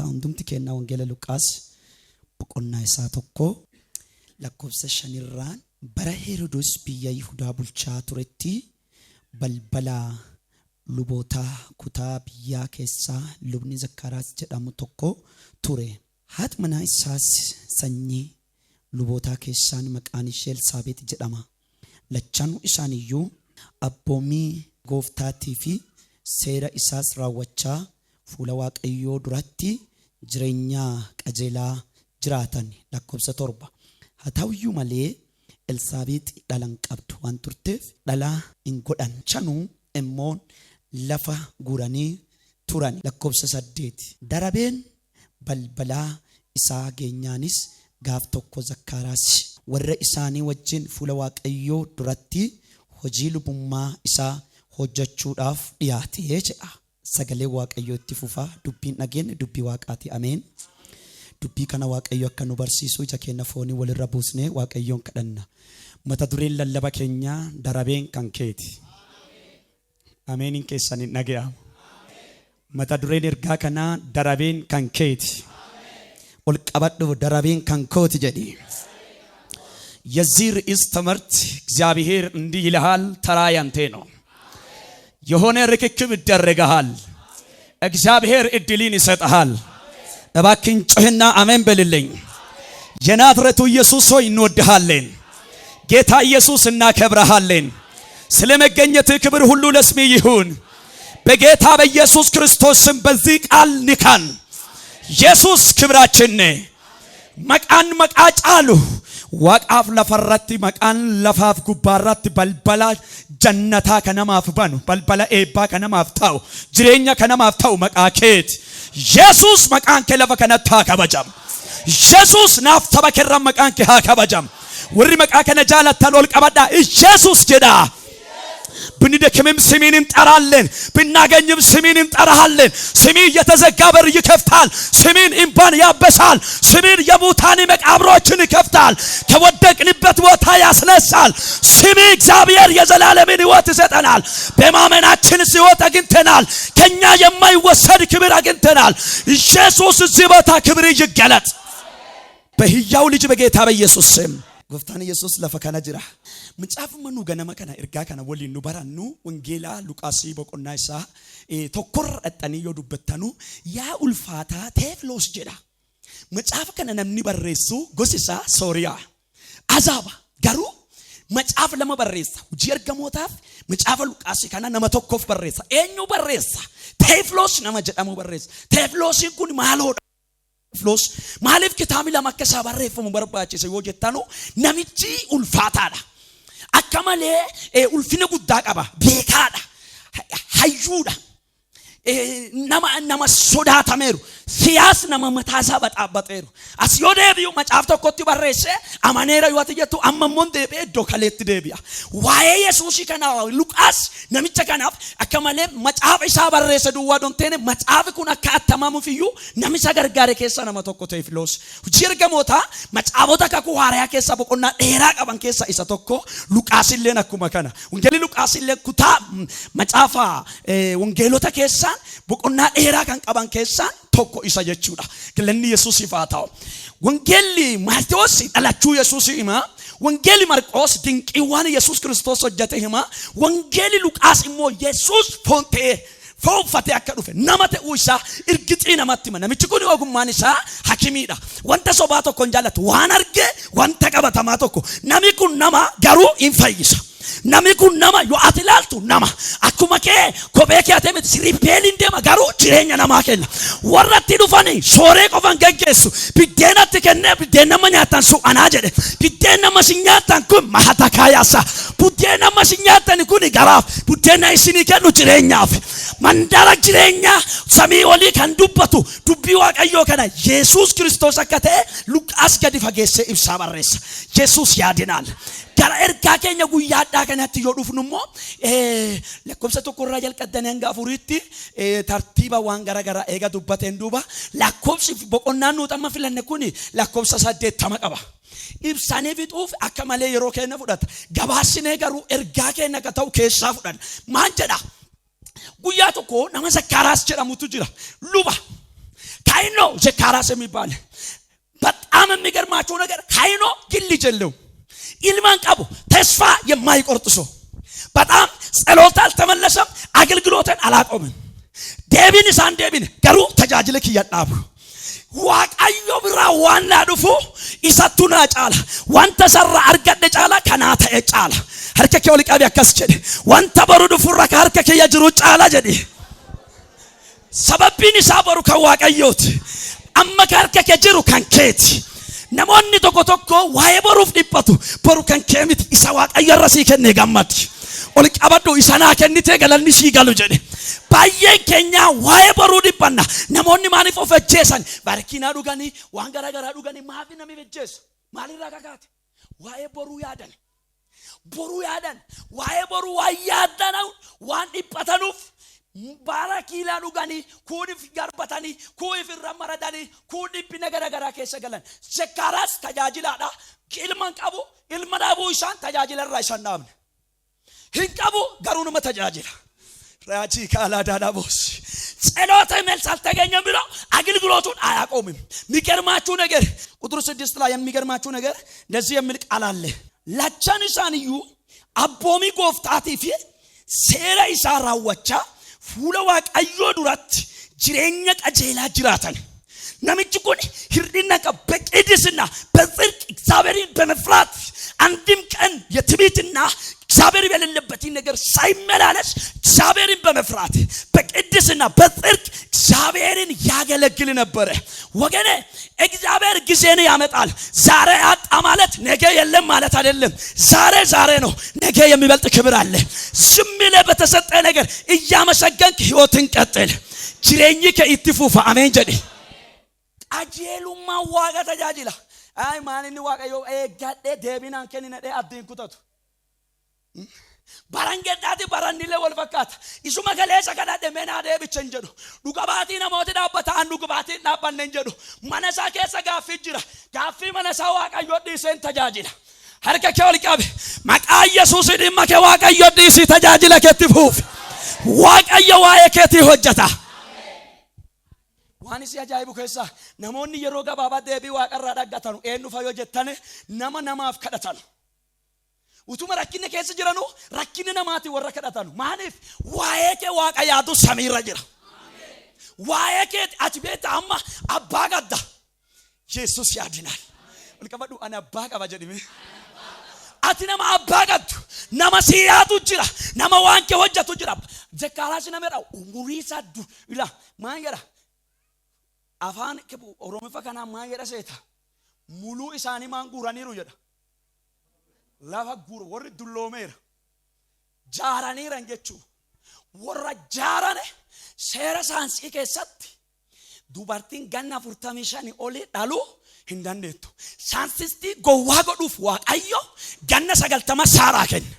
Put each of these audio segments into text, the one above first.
Ta'a hundumti keenna Wangeela Luqaas boqonnaa isaa 1 lakkoofsa 5 irraan. Bara Herodos biyya Yihudaa bulchaa turetti balbala lubootaa kutaa biyyaa keessaa lubni Zakkaaraas jedhamu tokko ture. Haati manaa isaas sanyii lubootaa keessaan maqaan ishee Elsaabex jedhama. Lachanuu isaaniiyyuu abboommii Gooftaatii fi seera isaas raawwachaa fuula Waaqayyoo duratti jireenya qajeelaa jiraatan. Lakkoofsa 7. Haa ta'uyyuu malee Elsaabeexi dhala hin qabdu waan turteef dhala hin godhan. Lachanuu immoo lafa guuranii turan. Lakkoofsa 8. Darabeen balbalaa isaa geenyaanis gaaf tokko Zakkaaraas warra isaanii wajjin fuula Waaqayyoo duratti hojii lubummaa isaa hojjechuudhaaf dhiyaate jedha. Sagaleen Waaqayyoo itti fufa. Dubbiin dhageenne dubbii Waaqaati. Ameen. Dubbii kana Waaqayyo akka nu barsiisu ija keenya foonii walirra buusnee Waaqayyoon kadhanna. Mata dureen lallaba keenyaa darabeen kan keeti. Ameeniin keessan hin dhaga'amu. Mata dureen ergaa kanaa darabeen kan keeti. Ol qabadhu, darabeen kan kooti jedhi. የዚህ ርዕስ ትምህርት እግዚአብሔር እንዲህ ይልሃል፣ ተራ ያንተ ነው። የሆነ ርክክብ ይደረግሃል። እግዚአብሔር እድልን ይሰጥሃል። እባክን ጮህና አሜን በልልኝ። የናዝሬቱ ኢየሱስ ሆይ እንወድሃለን። ጌታ ኢየሱስ እናከብረሃለን። ስለ መገኘትህ ክብር ሁሉ ለስምህ ይሁን። በጌታ በኢየሱስ ክርስቶስ ስም በዚህ ቃል ንካን። ኢየሱስ ክብራችን ነህ። Maqaan maqaa caalu waaqaaf lafarratti, maqaan lafaaf gubbaarratti balbala jannataa kan namaaf banu, balbala eebbaa kan namaaf ta'u, jireenya kan namaaf ta'u maqaa keeti. Yesuus, maqaan kee lafa kanatti haa kabajamu. Yesuus, naaf saba keerra maqaan kee haa kabajamu. Warri maqaa kana jaalattan ol qabadhaa, Yesuus jedhaa. ብንደክምም ስምህን እንጠራለን፣ ብናገኝም ስምህን እንጠራሃለን። ስምህ የተዘጋ በር ይከፍታል። ስምህ እንባን ያበሳል። ስምህ የሙታን መቃብሮችን ይከፍታል። ከወደቅንበት ቦታ ያስነሳል። ስምህ እግዚአብሔር የዘላለምን ሕይወት ይሰጠናል። በማመናችን ሕይወት አግኝተናል። ከኛ የማይወሰድ ክብር አግኝተናል። ኢየሱስ፣ እዚህ ቦታ ክብር ይገለጥ በሕያው ልጅ በጌታ በኢየሱስ ስም። Gooftaan Yesuus lafa kana jira. Macaafuma nu ganama kana ergaa kana waliin nu barannu Wangeelaa Luqaasii boqonnaa isaa tokkorra dhaxxanii yoo dubbattanu yaa ulfaataa Teefloos jedha. Macaafa kana namni barreessu gosi isaa Sooriyaa. Azaaba garuu macaafa lama barreessa. Hojii ergamootaaf macaafa Luqaasii kana nama tokkoof barreessa. Eenyu barreessa? Teefloos nama jedhamu barreessa. Teefloosiin kun maaloodha? Teefloos maaliif kitaabni lama akka isaa barreeffamu barbaachise yoo jettanu, namichi ulfaataadha. Akka malee ulfina guddaa qaba. Beekaadha. Hayyuudha. Nama sodaatameeru. Siyaas nama mataasaa baxaabbaxeeru. As yoo deebi'u macaaf tokkotti barreesse amaneera yoo ati jettu, amma immoo deebi'ee iddoo kaleetti deebi'a. Waa'ee Yesuusii kana Luqaas namicha kanaaf akka malee macaafa isaa barreesse duwwaa donteene, macaafi kun akka attamamuuf iyyuu namicha gargaare keessa nama tokko Teefiloos. Hojii ergamootaa macaafota kakuu haarayaa keessa boqonnaa dheeraa qaban keessa isa tokko. Luqaas illeen akkuma kana. Wangeelli Luqaas illee kutaa macaafa wangeelota keessaan boqonnaa dheeraa kan qaban keessaan tokko isa jechuudha. Galanni Yesuusiif haa ta'u. Wangeelli Maatewos dhalachuu Yesuus hima. Wangeelli Marqoos dinqiiwwan Yesuus Kiristoos hojjete hima. Wangeelli Luqaas immoo Yesuus foon ta'ee, foon uffatee akka dhufe, nama ta'uu isaa irgixii namatti hima. Namichi kun ogummaan isaa hakimiidha. Wanta sobaa tokko hin jaallatu. Waan arge, wanta qabatamaa tokko. Namni kun nama garuu hin fayyisa. Namni kun nama yoo ati ilaaltu nama akkuma kee kophee kee atee miti, sirippeeliin deema, garuu jireenya namaa kenna. Warra itti dhufanii sooree qofan geggeessu, biddeenatti kennee, biddeen nama nyaatan sun anaa jedhe. Biddeen nama isin nyaatan kun mahatakaa yaasa. Buddeen nama isin nyaatan kun garaaf, buddeena isinii kennu jireenyaaf. Mandara jireenyaa samii olii kan dubbatu dubbii Waaqayyoo kana Yesuus Kiristoos akka ta'e Luqaas gadi fageessee ibsaa barreessa. Yesuus yaadinaal. Gara ergaa keenya guyyaadhaa kanatti yoo dhufnu immoo, lakkoofsa 1rraa jalqabdanii hanga 4tti tartiiba waan gara garaa eega dubbateen duuba, lakkoofsi boqonnaan nuti amma filanne kun lakkoofsa 80 qaba. Ibsanii fixuuf akka malee yeroo keenya fudhata. Gabaabsinee garuu ergaa keenya akka ta'u keessaa fudhanna. Maal jedha? Guyyaa tokko nama Zakkaaraas jedhamutu jira. Luba. ካህን ነው ዘካርያስ የሚባል። በጣም የሚገርማቸው ነገር ካህን ነው ግን ልጅ የለውም። Ilma hin qabu፣ ተስፋ የማይቆርጥ ሰው። በጣም ጸሎት አልተመለሰም፣ አገልግሎትን አላቆምም። Deebiin isaan deebine garuu tajaajila kiyya dhaabu. Waaqayyo biraa waan naa dhufu isattu naa caala. Wanta sarara argadhe caala kanaa ta'e caala. Harka kee ol qabi, akkas jedhe. Wanta boru dhufurra ka harka kiyya jiru caala jedhi. Sababbiin isaa boru kan Waaqayyooti. Amma ka harka kee jiru kan keeti. Namoonni tokko tokko waa'ee boruuf dhiphatu. Boru kan kee miti, isa Waaqayyo irra sii kenne gammadi. Ol qabadhu, isa naa kennitee galanni sii galu jedhe. Baay'een keenya waa'ee boruu dhiphanna. Namoonni maaliif of ajjeesan? Barkiinaa dhuganii, waan garaa garaa dhuganii maaf namni ajjeesa? Maalirraa kakaate? Waa'ee boruu yaadan. Boruu yaadan. Waa'ee boruu waan yaadan, waan dhiphatanuuf baara kiilaa dhuganii, kuunif garbatanii, kuunif irra maradanii, kuun dhiphina gara garaa keessa galan. Zakkaaraas tajaajilaadha. Ilma hin qabu, ilma dhabuu isaan tajaajila irraa isaan dhaabne. Hin qabu garuu nama tajaajila. ራጂ ካላዳዳቦስ ጸሎተ መልስ አልተገኘም ብሎ አገልግሎቱን አያቆምም። የሚገርማችሁ ነገር ቁጥር 6 ላይ የሚገርማችሁ ነገር እንደዚህ የሚል ቃል አለ። Lachan isaaniyyuu abboommii gooftaatii fi seera isaa raawwachaa fuula Waaqayyoo duratti jireenya qajeelaa jiraatan. Namichi kun hir'ina qaba። በቅድስና፣ በጽድቅ፣ እግዚአብሔርን በመፍራት፣ አንድም ቀን የትዕቢትና እግዚአብሔር የሌለበትን ነገር ሳይመላለስ እግዚአብሔርን በመፍራት፣ በቅድስና፣ በጽድቅ እግዚአብሔርን ያገለግል ነበረ። ወገኔ፣ እግዚአብሔር ጊዜን ያመጣል። ዛሬ አጣ ማለት ነገ የለም ማለት አይደለም። ዛሬ ዛሬ ነው፣ ነገ የሚበልጥ ክብር አለ። ዝም ብለህ በተሰጠ ነገር እያመሰገንክ ህይወትን ቀጥል። Jireenyi kee itti fufa. Ameen jedhi. Qajeelummaan Waaqa tajaajila. Ay, maan inni Waaqayyo eeggadhee deebinaan kennina dhee abdiin kutatu. Baran geddaati barannillee wal fakkaata. Isuma kaleessa kadhadhe menaa deebicha hin jedhu. Dhuga baatii namooti dhaabbata, an dhuga baatii hin dhaabbanne hin jedhu. Mana isaa keessa gaaffii jira. Gaaffii mana isaa Waaqayyo dhiiseen tajaajila. Harka kee ol qabi. Maqaa Yesuusin dhimma kee Waaqayyo dhiisii tajaajila keetti fuufi. Waaqayyo waa'ee keetii hojjeta. Waan isi ajaa'ibu keessaa namoonni yeroo gabaabaa deebii Waaqarraa dhaggatanu eenyu fa yoo jettane, nama namaaf kadhatan. Utuma rakkinni keessa jiranu rakkinni namaati warra kadhatanu. Maaliif? Waa'ee kee Waaqa yaadu samiirra jira. Waa'ee kee ati beekta, amma abbaa gadda. Yesus ያድናል. Ol qabadhu, ani abbaa qaba jedhime. Ati nama abbaa qabdu, nama si yaadu jira, nama waan kee hojjetu jira. Zakkaaraas nama jedha, umurii isaa du ila maal jedha? Afaan Oromiffa kanaan maal jedha seeta? Muluu isaanii maan guuraniiru jedha. Lafa guuru warri dulloomeera. Jaaraniiran jechuu. Warra jaarane, seera saayinsii keessatti dubartiin ganna 45 olii dhaluu hin dandeettu. Saayinsistii gowwaa godhuuf Waaqayyo ganna 90 Saaraa kenne.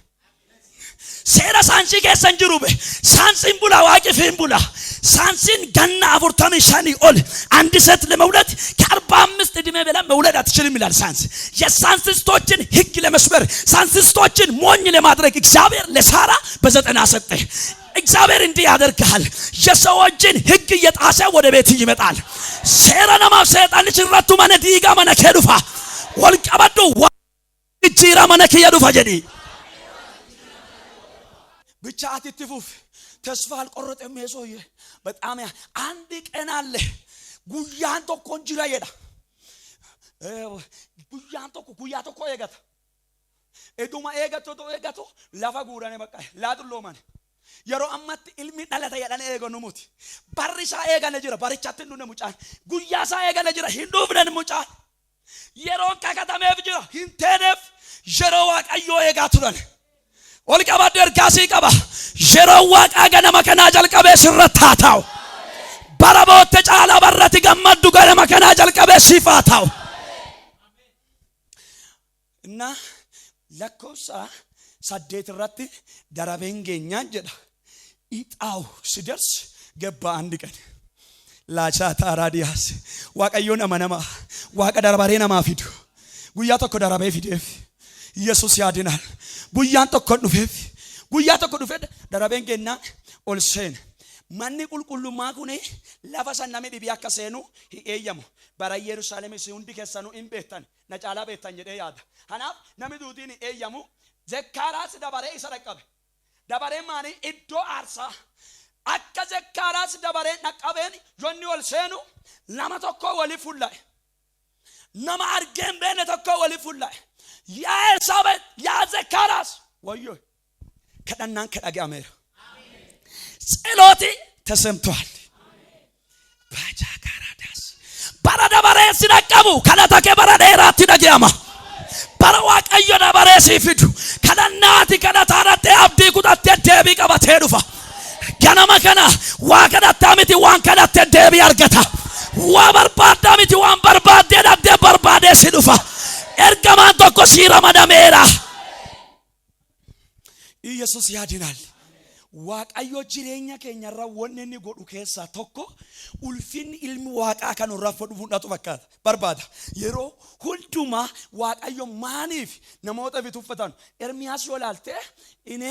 Seera saayinsii keessa hin jiru be. Saayinsiin bula, waaqif hin bula. ሳንሲን ገና 45 ol አንድ ሴት ለመውለድ ከ45 ዕድሜ በላይ መውለድ አትችልም ይላል ሳይንስ። የሳይንቲስቶችን ሕግ ለመስበር፣ ሳይንቲስቶችን ሞኝ ለማድረግ እግዚአብሔር ለሳራ በ90 ሰጠ። እግዚአብሔር እንዲህ ያደርግሃል። የሰዎችን ሕግ እየጣሰ ወደ ቤት ይመጣል። Seera namaaf seexanni sirrattu mana diigaa mana kee dhufa. Wal qabadhu, jijjiira mana kiyya dhufa jedhi. ብቻ አትትፉፍ። ተስፋ አልቆረጠም ይሄ ሰውዬ። በጣም ያ አንድ ቀን አለ፣ guyyaan tokko jira jedha. Guyyaan tokko guyyaa tokko eegata. Eduma eegatu eegatu lafa guurane bakka laa dulloomane. Yeroo ammatti ilmi dhalata jedhanii eeganu muti. Barri isaa eegane jira, barichatti hin dhufne mucaan. Guyyaa isaa eegane jira, hin dhufne mucaan. Yeroon kakatameef jira, hin teeneef, yeroo Waaqayyoo eegaa turan. Ol qabadhu, ergaasii qaba. Yeroo Waaqaa ganama kanaa jalqabee sirratti haa ta'u. Bara bootte caalaa barratti gammaddu ganama kanaa jalqabee siif haa ta'u. እና lakkoofsa 8 irratti darabeen geenyaan jedha. ዕጣው ሲደርስ ገባ አንድ ቀን ላቻታ ራዲያስ። Waaqayyoon amanamaa, Waaqa darbaree namaa fidu. Guyyaa tokko darabee fideef. Yesus ያድናል. Guyyaan tokko dhufeef. Guyyaa tokko dhufee darabeen geenyaan ol seene. Manni qulqullummaa kun lafa san namni dhibii akka seenu hin eeyyamu. Bara Yerusaalem isin hundi keessanuu hin beektan, na caalaa beektan jedhee yaada. Kanaaf namni duutiin hin eeyyamu. Zekkaaraas dabaree isa dhaqqabe. Dabareen maali? Iddoo aarsaa. Akka Zekkaaraas dabareen dhaqqabeen yonni ol seenu nama tokko walii fulla'e. Nama argee hin beekne tokko walii fulla'e. Yaa Elsaabeet, yaa Zekkaaraas. Wayyoo. Kadhannaan kee dhaga'ameera. ጸሎት ተሰምቷል። ባጃካራዳስ bara dabareen si dhaqqabu kadhata kee bara dheeraatti dhaga'ama. Bara Waaqayyo dabaree sii fidu kadhannaati kadhataa dhattee abdii kutattee deebii qabatee dhufa. Ganama kana waa kadhattaa miti, waan kadhattee deebii argata. Waa barbaaddaa miti, waan barbaaddee dhabdee barbaadee si dhufa. Ergamaan tokko sii ramadameera. Iyesus ያድናል። Waaqayyo jireenya keenyarra wanni inni godhu keessaa tokko ulfinni ilmi waaqaa kan nurraa fudhatu fakkaata barbaada. Yeroo hundumaa Waaqayyo maaniif namoota fi tuffatan? Ermiyaas yoo ilaalte, እኔ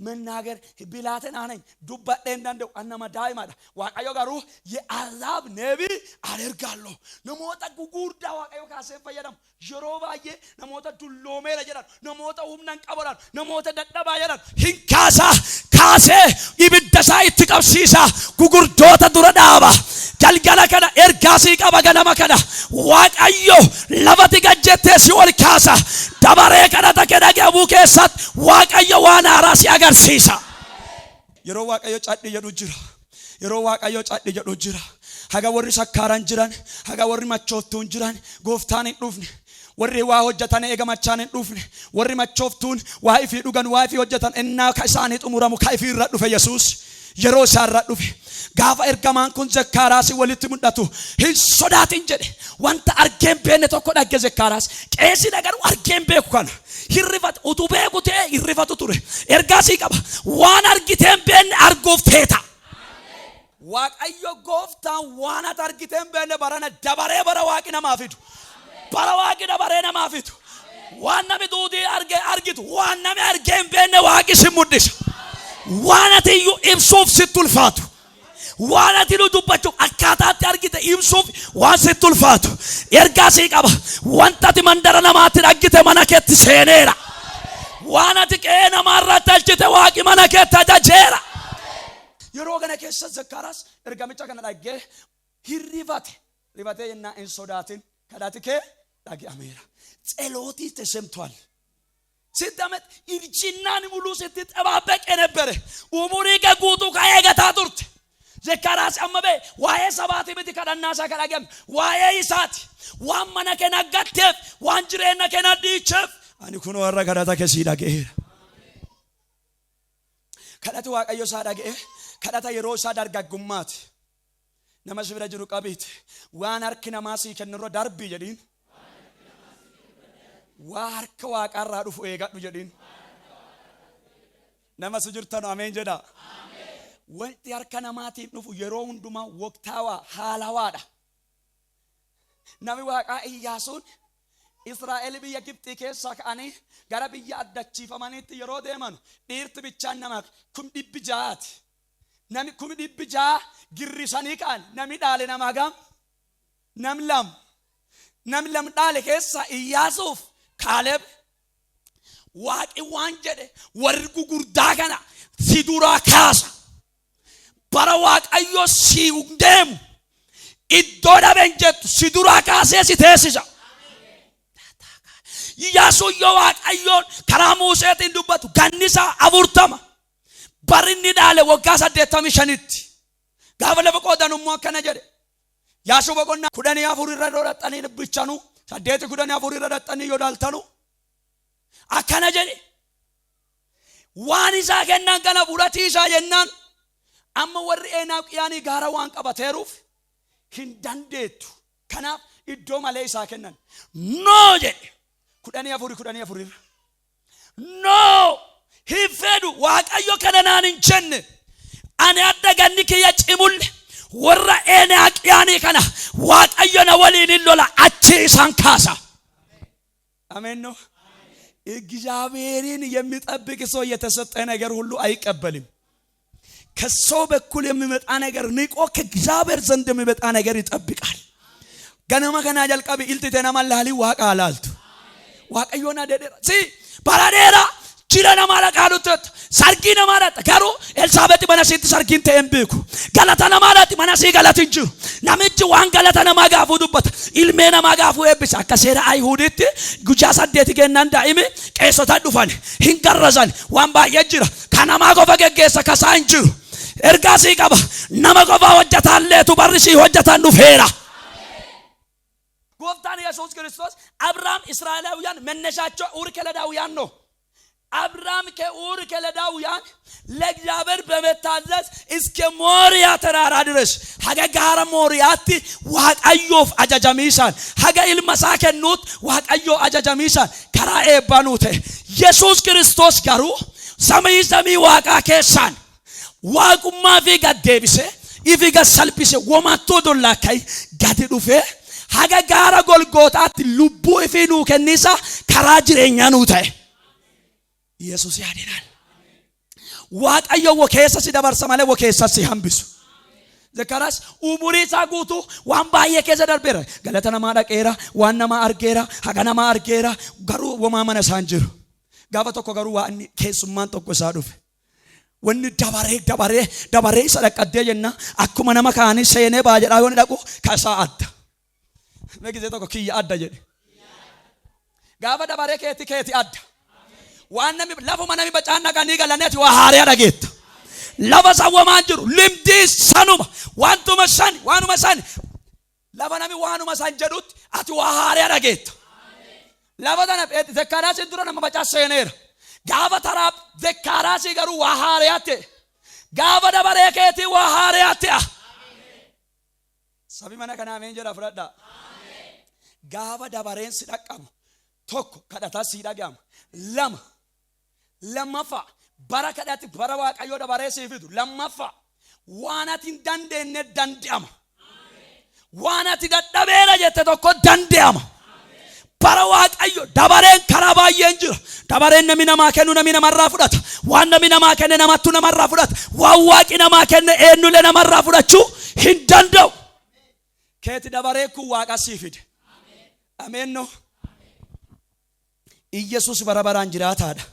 መናገር ብላቴና ነኝ, dubbadhee hin danda'u, an nama daa'imadha. Waaqayyo garuu የአሕዛብ ነቢይ አደርጋለሁ. Namoota gugurdaa Waaqayyo kaasee fayyadamu. Yeroo baay'ee namoota dulloomeera jedhan, namoota humna hin qaban, namoota dadhabaa jedhan hin kaasaa, kaasee ibidda isaa itti qabsiisa, gugurdoota dura dhaaba. Galgala kana ergaasii qaba. Ganama kana Waaqayyo lafati gajjettee si ol kaasa. Dabaree kadhata kee dhaga'amuu keessatti Waaqayyo waan haaraa si agarsiisa. Yeroo Waaqayyo cadhi jedhu jira. Yeroo Waaqayyo cadhi jedhu jira. Haga warri sakkaaran jiran, haga warri machooftuun jiran, gooftaan hin dhufne. Warri waa hojjetan eega machaan hin dhufne. Warri machooftuun waa ifii dhugan, waa ifii hojjetan, innaa ka isaanii xumuramu ka ifii irra dhufe Yesuus. Yeroo isaa irra dhufe. Gaafa ergamaan kun Zakkaaraasii walitti mul'atu, hin sodaatin jedhe. Wanta argee hin beekne tokko dhagge Zakkaaraas. Qeesii garuu argee hin beeku kana. Hirrifatu utuu beeku ta'e hirrifatu ture. Ergaasii qaba. Waan argitee hin beekne arguuf teeta. Waaqayyo gooftaan waan ati argitee hin beekne barana dabaree bara waaqi namaa fidu. Bara waaqi dabaree namaa fidu. Waan nami duudii arge argitu, waan nami argee hin beekne waaqi si mul'isa. Waan ati iyyuu ibsuuf sitti ulfaatu. Waan ati nu dubbachuuf akkaataatti argite ibsuuf waan sitti ulfaatu. Ergaa sii qaba. Wanta ati mandara namaatti dhaggite mana keetti seeneera. Waan ati qe'ee namaarratti alchite waaqi mana keetti ajajeera. Yeroo kana keessa Zakkaaraas ergamicha kana dhaggee hirrifate. Rifatee jennaan, hin sodaatin, kadhati kee dhaga'ameera. ጸሎት ተሰምቷል። ስንት ዓመት እርጅናን ሙሉ ስትጠባበቅ የነበረ umurii kee guutuu ka eegataa turte. Zakkaaraas amma bee waa'ee sabaati miti, kadhannaa isaa kan dhaga'ame waa'ee isaati. Waan mana kee naggatteef, waan jireenya kee nadhiicheef, ani kunoo har'a kadhata kee sii dhaga'eera. Kadhati Waaqayyo isaa dhaga'e kadhata yeroo isaa dargaggummaati. Nama si bira jiru qabiiti. Waan harki namaa sii kennurra darbii jedhiin. Waa harka waaqaarraa dhufu eegadhu jedhiin. Nama si jirtanu ameen jedha. Wanti harka namaatiin dhufu yeroo hundumaa waqtaawaa haalawaadha. Nami waaqaa Iyyaasuun Israa'el biyya Gibxii keessaa ka'anii gara biyya addachiifamaniitti yeroo deeman dhiirti bichaan nama 600,000ti. Nami 600,000 girrisanii ka'an, nami dhaale nama hagam? Nam lam. Nam lam dhaale keessa Iyyaasuuf Kaaleb. Waaqi waan jedhe, warri gugurdaa kana si duraa kaasa. Bara Waaqayyo si deemu iddoo dhaben jettu si duraa kaasee si teessisa. Iyyaasuun yoo Waaqayyoon karaa Muuseetiin dubbatu ganni isaa 40, barri inni dhaale waggaa 85tti. Gaafa lafa qoodan immoo akkana jedhe. Yaasuu boqonnaa 14 irra yoo dhaxxanii dubbichanuu, 8 14 irra dhaxxanii yoo dhaaltanu, akkana jedhe. Waan isaa kennan kana fudhatii isaa jennaan, amma warri Eenaaqiyaanii gaara waan qabateeruuf hin dandeettu. Kanaaf iddoo malee isaa kennan. No jedhe, 14 14 irra. No, hin fedhu, Waaqayyo kana naan hin jenne. Ani adda ganni kiyya cimulle warra Eenaaqiyaanii kana Waaqayyo na waliin hin lola, achi isaan kaasa. አሜን ነው። እግዚአብሔርን የሚጠብቅ ሰው የተሰጠ ነገር ሁሉ አይቀበልም። ከሰው በኩል የሚመጣ ነገር ንቆ ከእግዚአብሔር ዘንድ የሚመጣ ነገር ይጠብቃል። Ganama kanaa jalqabi ilti tee nama laalii Waaqa laaltu. Waaqayyoon adeedeera. Si bara dheeraa jira namaa dhaqaa dhufteetta. Sargii namaa dhaqxa. Garuu Elsaabeexi mana isiitti sargiin ta'e hin beeku. Galata namaa dhaqxi, mana isii galati hin jiru. Namichi waan galata namaa gaafuu dubbata. Ilmee namaa gaafuu eebbisa. Akka seera Ayihudiitti guyyaa 8 kennaan daa'imi qeessota dhufan hin garrazan, waan baay'ee jira. Kan namaa qofa geggeessa kasaa hin jiru. Ergaa sii qaba. Nama qofaa hojjetaalleetu barri sii hojjetan dhufeera. Gooftaan Yesuus Kiristoos አብርሃም እስራኤላውያን መነሻቸው ኡር ከለዳውያን ነው። አብርሃም ከኡር ከለዳውያን ለእግዚአብሔር በመታዘዝ እስከ ሞሪያ ተራራ ድረስ haga gaara Mooriyaatti Waaqayyoof ajajamiisaan, haga ilma isaa kennuutti Waaqayyoo ajajamiisaan karaa eebbaa nuu ta'e. Yesuus Kiristoos garuu samii Waaqaa keessaan waaqummaa fi gad deebise, ifi gad salphise, womattoo dollaa kai gadi dhufee haga gaara Golgootaatti lubbuu ifii nuu kennisa karaa jireenyaa nuu ta'e. Yesuus yaadinaan. Waaqayyo wo keessa si dabarsa malee wo keessa si hambisu. Zakkaaraas umurii isaa guutuu waan baay'ee keessa darbeera. Galata namaa dhaqeera, waan namaa argeera, haga namaa argeera, garuu womaa mana isaan jiru. Gaafa tokko garuu waan keessummaan tokko isaa dhufe. Wanni dabaree dabaree dabaree isa dhaqqaddee jenna, akkuma nama kaanii seenee baa jedhaa yoo inni dhaqu kasaa adda. Mee gisee tokko "Kiyya adda" jedhe. Gaafa dabaree keeti keeti adda. Waan namni lafuma namni bacaan dhaqanii galanii ati waa haariyaa dhageetta. Lafa sawwamaan jiru limdii sanuma wantuma sani waanuma sani, lafa nami waanuma san jedhutti ati waa haariyaa dhageetta. Lafa tana Zakkaaraasiin dura nama bacaa seeneera. Gaafa taraa Zakkaaraasii garuu waa haariyaa ta'e. Gaafa dabaree keetii waa haariyaa ta'a. Sabi mana kanaa ameen jedha fudhadhaa. Gaafa dabareen si dhaqqabu, tokko, kadhataa sii dhaga'ama. Lama, lammaffaa, bara kadhatti bara Waaqayyoo dabaree sii fidu. Lammaffaa, waan ati hin dandeenye danda'ama. Waan ati dadhabeera jette tokko danda'ama. Bara Waaqayyo dabareen karaa baay'een jira. Dabareen namni namaa kennu namni namarraa fudhata. Waan namni namaa kenne namattu namarraa fudhata. Waan Waaqi namaa kenne eenyullee namarraa fudhachuu hin danda'u. Keeti dabaree kun Waaqa sii fide. Ameen no. Iyyasuus bara baraan jiraataadha.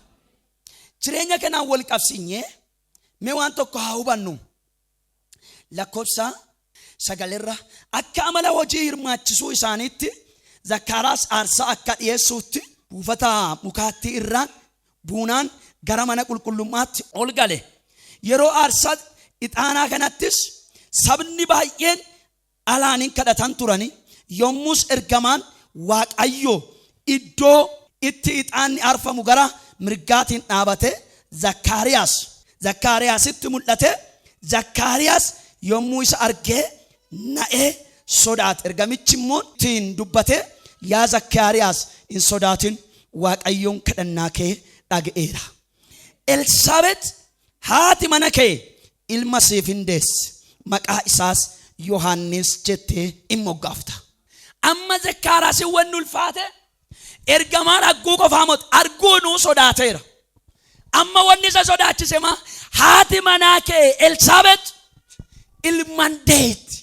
Jireenya kanaan wal qabsiinyee mee waan tokko haa hubannu. Lakkoofsa 9rra akka amala hojii hirmaachisuu isaaniitti Zakkaaraas aarsaa akka dhiyeessuutti buufata mukaatti irraan buunaan gara mana qulqullummaatti ol gale. Yeroo aarsaa ixaanaa kanattis sabni baay'een alaaniin kadhatan turani. Yommus ergamaan Waaqayyo iddoo itti ixaanni aarfamu gara mirgaatiin dhaabate Zakkaariyaasitti mul'ate. Zakkaariyaas yommuu isa argee na'ee sodaate. Ergamichi immoo ittiin dubbate, "Yaa Zakkaariyaas, hin sodaatin, Waaqayyoon kadhannaa kee dhaga'eera. Elsaabeet haati mana kee ilma siif hin deessi, maqaa isaas Yohaannis jettee in moggaafta." Amma Zakkaariyaasiin wanni ulfaate ergamaan arguu qofaa moti, arguu nuu sodaateera. Amma wanni isa sodaachise maa haati manaa kee Elsaabeet ilman deetti.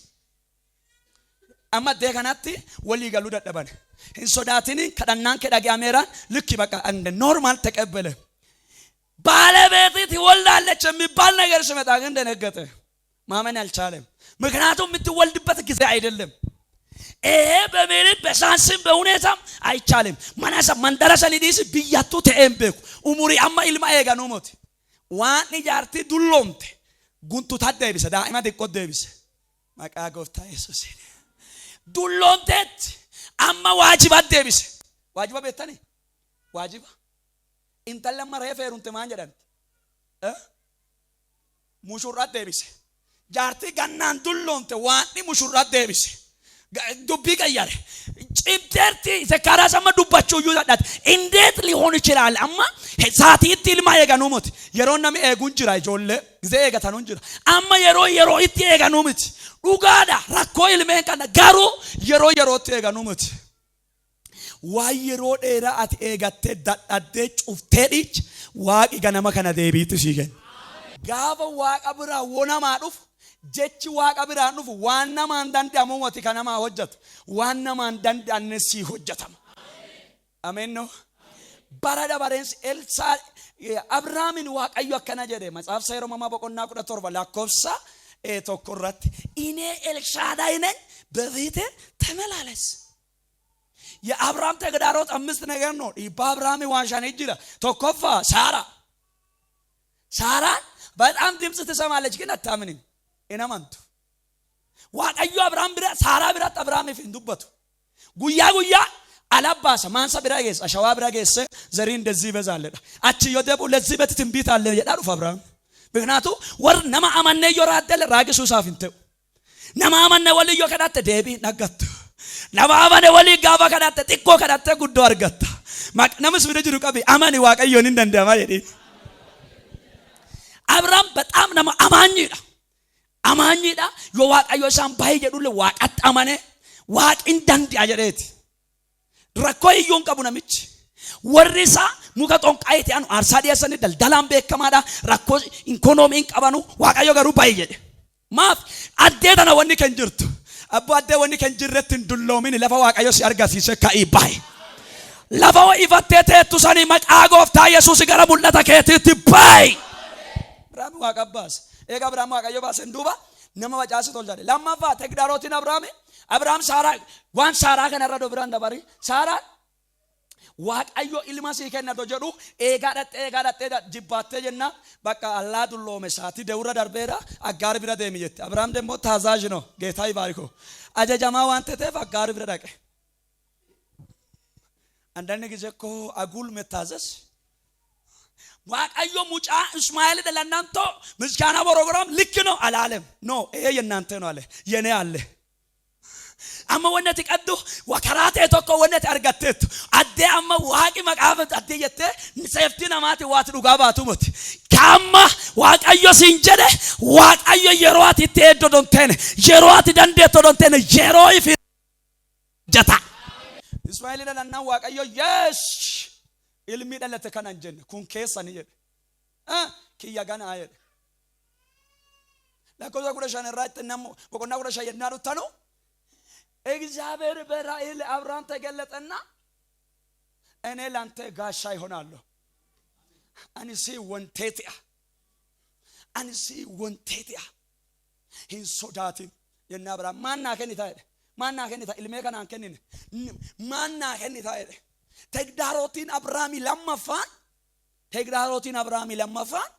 Amma addee kanatti walii galuu dadhaban. Hin sodaatini, kadhannaan kee dhaga'ameeraan ልክ በቃ እንደ normal ተቀበለ። ባለቤት ትወልዳለች የሚባል ነገር ሲመጣ ግን ደነገጠ። ማመን አልቻለም። ምክንያቱም የምትወልድበት ጊዜ አይደለም። ይሄ በሜሪት በሳንስም በሁኔታም አይቻልም። Manasa mandara sanii dhiisi, biyyattuu ta'een beeku. Umurii amma ilma eeganuu moti. Waan ijaartii dulloomte guntutaa deebise, daa'ima xiqqoo deebise. Maqaa Gooftaa Yesuusiin. Dulloomteetti amma waajiba deebise. Waajiba beektanii? Waajiba. Intalli amma reefa heerumte maan jedhamti? Mushurraa deebise. Jaartii gannaan dulloomte waan mushurraa deebise. Dubbii qayyare. Cimteerti Zakkaariyaas amma dubbachuu iyyuu dadhate. እንዴት ሊሆን ይችላል? Amma saatiitti ilma eeganuu miti. Yeroo namni eeguun jira, ijoollee gisee eegatanuu jira. Amma yeroo yeroo itti eeganuu miti. Dhugaadha, rakkoo ilmeen kana garuu yeroo yerootti eeganuu miti. Waan yeroo dheeraa ati eegattee dadhabdee cuftee dhiicha, Waaqi ganama kana deebiitti sii kenna. Gaafa Waaqa biraa woo namaa dhufu, jechi Waaqa biraan dhufu waan namaan danda'amu moti kan namaa hojjetu. Waan namaan danda'anne sii hojjetama. Ameen no. Bara dabareensi Elsaa Abrahaamin Waaqayyo akkana jedhe, Matsaaf Seera Uumamaa boqonnaa 17 lakkoofsa 1 irratti, እኔ ኤልሻዳይ ነኝ፣ በፊቴ ተመላለስ። የአብርሃም ተግዳሮት አምስት ነገር ነው። Dhiibbaa Abrahaam waan shanii jira. Tokkoffaa ሳራ። ሳራን በጣም ድምፅ ትሰማለች ግን አታምንም። Hin amantu. Waaqayyo Abrahaam bira, Saaraa biratti Abrahaamiif hin dubbatu. Guyyaa guyyaa alabbaasa maansa bira geessa, ashawaa bira geesse, ዘሪ እንደዚህ ይበዛል jedha. Achi yoo deebi'u ለዚህ ቤት ትንቢት አለ jedhaa dhufa Abrahaam. ምክንያቱ warri nama amannee yoo raaddele raagisuu isaaf hin ta'u. Nama amanne walii yoo kadhatte deebii hin argattu. Nama amane walii gaafa kadhatte xiqqoo kadhatte guddoo argatta. Namis bira jiru qabi, amani, Waaqayyoon hin danda'ama jedhiin. Abrahaam በጣም nama amaanyiidha. Amaanyiidha. Yoo Waaqayyo isaan baay'ee jedhullee Waaqatti amane, Waaqin danda'a jedheeti. Rakkoo iyyuu hin qabu namichi. Warri isaa muka xonqaayii ta'an aarsaa dhiyeessanii daldalaan beekamaadha. Rakkoo ikonoomii hin qabanu. Waaqayyo garuu baay'ee jedhe. Maaf addee tana wanni kan jirtu? Abboo, addee wanni kan jirretti hin dulloomin. Lafa Waaqayyo si argisiise ka'ii baay'ee. Lafa ifattee teettu sanii maqaa Gooftaa Yesuus gara mul'ata keetiitti baay'ee. Abrahaam Waaqa baase. Eega Abrahaam Waaqayyo baaseen duuba nama facaase tolchate. Lammaffaa tegdaarotiin Abrahaami. Abrahaam Saaraa, waan Saaraa kanarra biraan dabari. Saaraan Waaqayyo ilma sii kennatu jedhu eegaa dhattee, eegaa dhattee, jibbaattee jenna, bakka allaa dulloome, saatii deewurra darbeera, Aggaar bira deemi jette. Abrahaam ደግሞ ታዛዥ ነው። ጌታ ይባርኮ። Ajajamaa waan ta'eef Aggaar bira dhaqe. አንዳንድ ጊዜ እኮ አጉል መታዘዝ። Waaqayyo mucaa እስማኤል ለእናንተ ምስጋና ፕሮግራም ልክ ነው አላለም። No, ይሄ የእናንተ ነው አለ፣ የኔ አለ። Amma wanni ati qabdu karaa ta'e tokko wanni ati argatteettu addee amma Waaqi maqaa addee jettee seeftii namaati waati dhugaa baatu miti. Kaamma Waaqayyo siin jedhe, Waaqayyo yeroo ati itti eeddo don teene, yeroo ati dandeetto don teene, yeroo ifi jata. Ismaa'eel dhalannaan Waaqayyo yes, ilmi dhalate kana hin jenne, kun keessani jedhe. Kiyya ganaa jedhe. Lakkoofsa 15 irraa namu boqonnaa 15 yennaa dhuttanu, እግዚአብሔር በራእይ ለአብርሃም ተገለጠና እኔ ላንተ ጋሻ ይሆናለሁ። Ani si wonteeti'a. Ani si wonteeti'a. Hin sodaatin jenne. Abrahaam maan naa kennita jedhe. Maan naa kennita? Ilmee kanaan kennine. Maan naa kennita jedhe. Tegdaarotiin Abrahaamii lammaffaan, tegdaarotiin Abrahaamii lammaffaan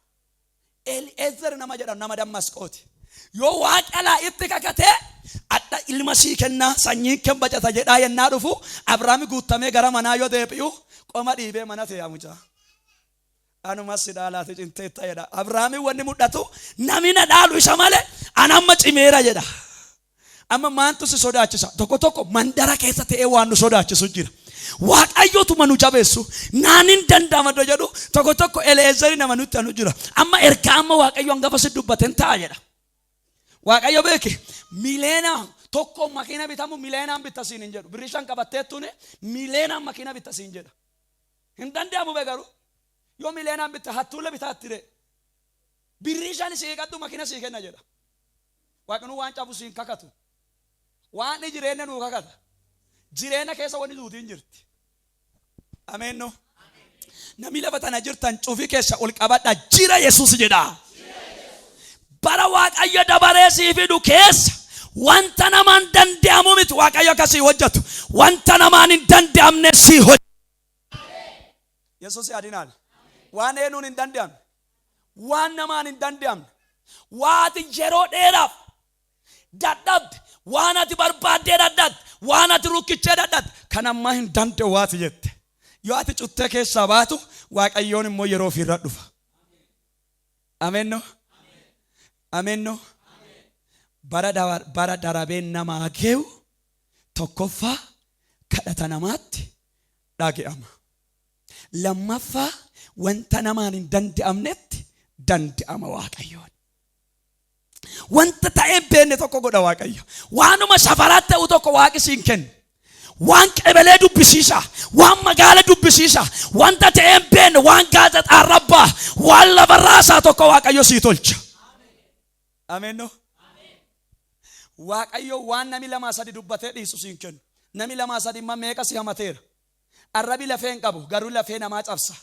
Eliezer nama jedhamu, nama Dammasqooti. Yoo Waaqa laa itti kakatee, adda ilma sii kennaa, sanyiin kee bacata jedhaa yennaa dhufu, Abrahaami guutamee gara manaa yoo deebi'u qoma dhiibee mana ta'e mucaa. Anumas si dhaalaate cimteetta jedha. Abrahaamiin wanni mul'atu namni na dhaalu isa malee an amma cimeera jedha. Amma maantu si sodaachisa? Tokko tokko mandara keessa ta'ee waan nu sodaachisu jira. Waaqayyootuma nu jabeessu naan hin danda'ama jedhu. Tokko tokko Eleezeri nama nutti anu jira. Amma ergaa amma Waaqayyo hangafa si dubbateen ta'a jedha. Waaqayyo beeki, 1 miiliyoona makiina bitamu miiliyeenaan bitta siin hin jedhu. Birrii 5 qabatteettuun miiliyeenaan makiina bitta siin jedha. Hin danda'amu be garuu. Yoo miiliyeenaan bitta hattuulle bitaatti ree. Birrii 5 sii qaddu makiina sii kenna jedha. Waaqni waan cabu siin kakatu. Waan jireenya nuu kakata. Jireenya keessa wanni duutiin jirti. Ameen no. Namni lafa tana jirtan cufi keessa ol qabadha, jira Yesuus jedha. Bara Waaqayyo dabaree sii fidu keessa wanta namaan danda'amu miti Waaqayyo akkasii hojjetu. Wanta namaan hin danda'amne sii hojjetu. Yesuus yaadinaal. Waan eenyuun hin danda'amne. Waan namaan hin danda'amne. Waati yeroo dheeraaf dadhabde, waan ati barbaaddee dadhabde, waan ati rukkichee dadhabde, kan ammaa hin danda'u waati jette. Yoo ati cuttee keessaa baatu, Waaqayyoon immoo yeroo ofiirra dhufa. Ameen no. Ameen no. Bara darabeen namaa geewu, tokkoffaa kadhata namaatti dhaga'ama. Lammaffaa wanta namaan hin danda'amnetti danda'ama Waaqayyoon. Wanta ta'ee beenne tokko godha Waaqayyo. Waanuma safaraa ta'u tokko Waaqi siin kennu. Waan qebelee dubbisiisa, waan magaala dubbisiisa, wanta ta'ee hin beekne, waan gaazexaarra ba'a, waan lafarraa isaa tokko Waaqayyo sii tolcha. Ameen no. Waaqayyo waan nami lamaa sadi dubbatee dhiisu siin kennu. Nami lamaa sadi immoo meeqa si hamateera. Arrabi lafee hin qabu, garuu lafee namaa cabsa.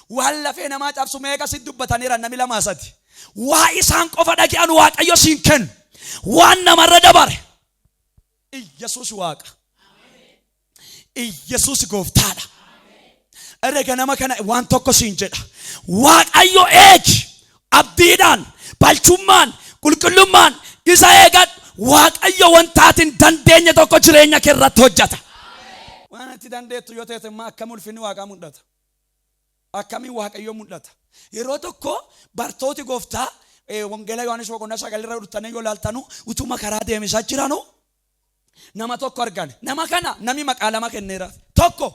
Waan lafee namaa cabsu meeqa si dubbataniira nami lamaa sadi. Waa isaan qofa dhage'an Waaqayyo siin kennu. Waan namarra dabare. Iyyasuus Waaqa. Iyyasuus gooftaadha. Erga nama kana waan tokko siin jedha. Waaqayyo eegi, abdiidhaan, balchummaan, qulqullummaan isa eegadhu. Waaqayyo wanta ati hin dandeenye tokko jireenya kee irratti hojjeta. Waan ati dandeettu yoo ta'e immoo akkam ulfinni Waaqaa mul'ata? Akkamiin Waaqayyo mul'ata? Yeroo tokko bartooti gooftaa, Wangeela Yohaannis boqonnaa 9 irra dhuftanii yoo ilaaltanu, utuma karaa deemisaa jiranu nama tokko argan. Nama kana nami maqaa lama kenneera. Tokko,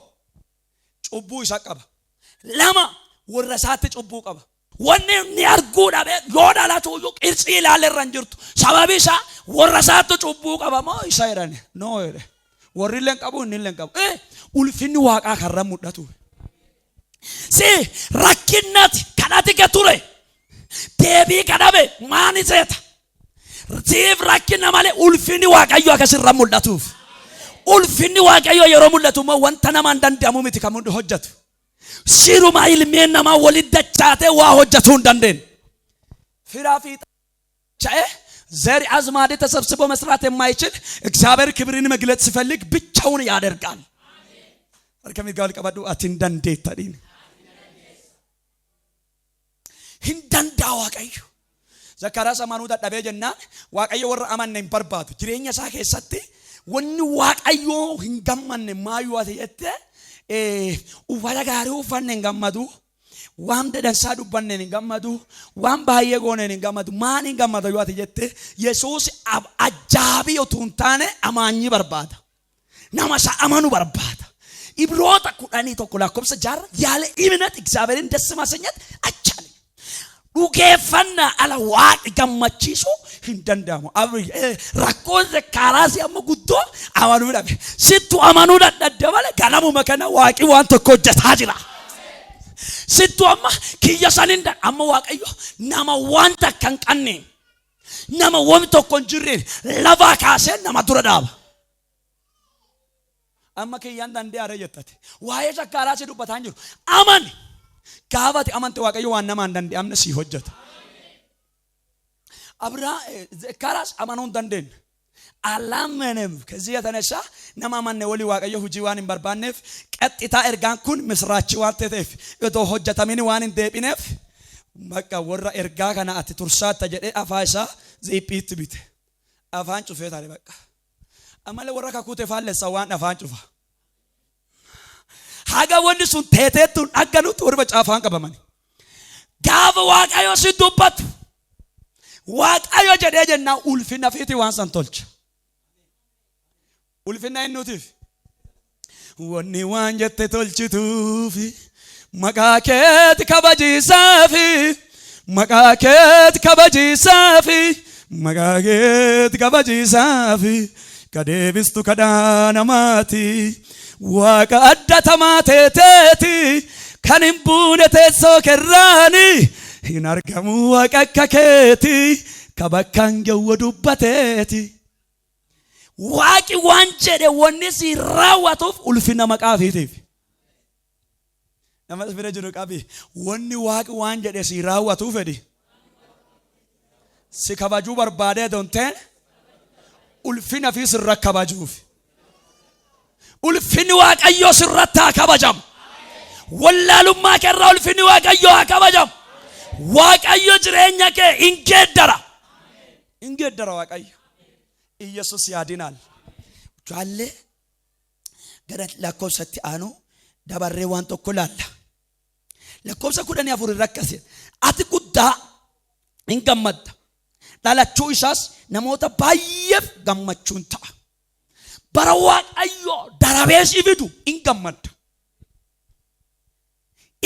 cubbuu isa qaba. Lama, warra isaatti cubbuu qaba. Wanni inni arguu dhabe yoo dhalatu iyyuu qirtsii ilaale irra hin jirtu. Sababi isaa warra isaatti cubbuu qaba moo isa jedhani. No jedhe. Warri illee hin qabu, inni illee hin qabu. Ulfinni Waaqaa karra mul'atu. Si rakkinnati kadhati ke ture deebii kadhabe maani seeta. Siif rakkina malee ulfinni Waaqayyo akkasirra mul'atuuf. Ulfinni Waaqayyo yeroo mul'atu immoo wanta namaan danda'amu miti kan hojjetu. Siruma ilmeen namaa walitti dachaatee waa hojjetuu hin dandeenye. Firaa fi ቻኤ ዘር አዝማዴ ተሰብስቦ መስራት የማይችል እግዚአብሔር ክብርን መግለጽ ሲፈልግ ብቻውን ያደርጋል። Harka mirgaa ol qabadhu, ati hin dandeetta dhiin. Hin danda'a Waaqayyo. Zakkaaraas amanuu dadhabee jennaan, Waaqayyo warra amanne hin barbaadu. Jireenya isaa keessatti wanni Waaqayyo hin gammanne maayyuu ati jette, uffata gaarii uffanne hin gammadu. Waan dadansaa dubbanneen hin gammadu. Waan baay'ee gooneen hin gammadu. Maan hin gammadu yoo ati jette, Yesuus ajaabii utuu hin taane amaanyii barbaada. Nama isa amanu barbaada. Ibroota 11 lakkoofsa 6 ያለ እምነት እግዚአብሔርን ደስ ማሰኘት አይቻልም። Dhugeeffannaa ala Waaqi gammachiisuu hin danda'amu. Rakkoon Zakkaaraasii amma guddoo amanuu dhabe. Sittu amanuu dadhabde malee ganamuma kana Waaqi waan tokko hojjetaa jira. Sittu amma kiyya sanin amma Waaqayyo nama waan takka hin qabne, nama waan tokko hin jirreen lafaa kaasee nama dura dhaaba. Amma kiyyaan danda'aare jettate. Waa'ee Zakkaaraasii dubbataa hin jiru. Amani. Gaafa ati amante Waaqayyo waan namaa hin danda'amne sii hojjeta. Abraa Zakkaaraas amanuu hin dandeenye. አላመነም። ከዚህ የተነሳ nama amanne walii Waaqayyo hojii waan hin barbaanneef, ቀጥታ ergaan kun misraachii waan ta'eef otoo hojjetamin waan hin deebineef, bakka warra ergaa kana ati tursaatta jedhee afaa isaa ziiphiitti bite. Afaan cufee taate bakka. Ammallee warra kakuute faallessa waan afaan cufa. Haga wanni sun teeteettuun dhagganutti warri baca afaan qabamani. Gaafa Waaqayyo si dubbatu, Waaqayyo jedhee jennaan ulfina fiiti waan san tolcha. Ulfina innuutiif. Wanni waan jette tolchituufi maqaa keeti kabajiisaafi, maqaa keeti kabajiisaafi, maqaa keeti kabajiisaafi, ka deebistu kadhaa namaati. Waaqa addatamaa teeteeti kan hin buune teessoo kerraani, hin argamu Waaqa akka keeti ka bakkaan gawwa dubbateeti. Waaqi waan jedhe wanni si raawwatuuf ulfina maqaa ofiitiif. Nama bira jiru qabi. Wanni Waaqi waan jedhe si raawwatuuf fedhi. Si kabajuu barbaadee donteen ulfina fi sirra kabajuuf. Ulfinni Waaqayyoo sirratti haa kabajamu. Wallaalummaa keerraa ulfinni Waaqayyoo haa kabajamu. Waaqayyo jireenya kee hin geeddara. Hin geeddara Waaqayyo. Iyyasuus yaadinaal. Jaallee gara lakkoofsatti aanu dabarree waan tokko laalla. Lakkoofsa 14 irra akkas jedha. Ati guddaa hin gammadda. Dhalachuu isaas namoota baay'eef gammachuun ta'a. Bara Waaqayyo darabee si fidu hin gammadda.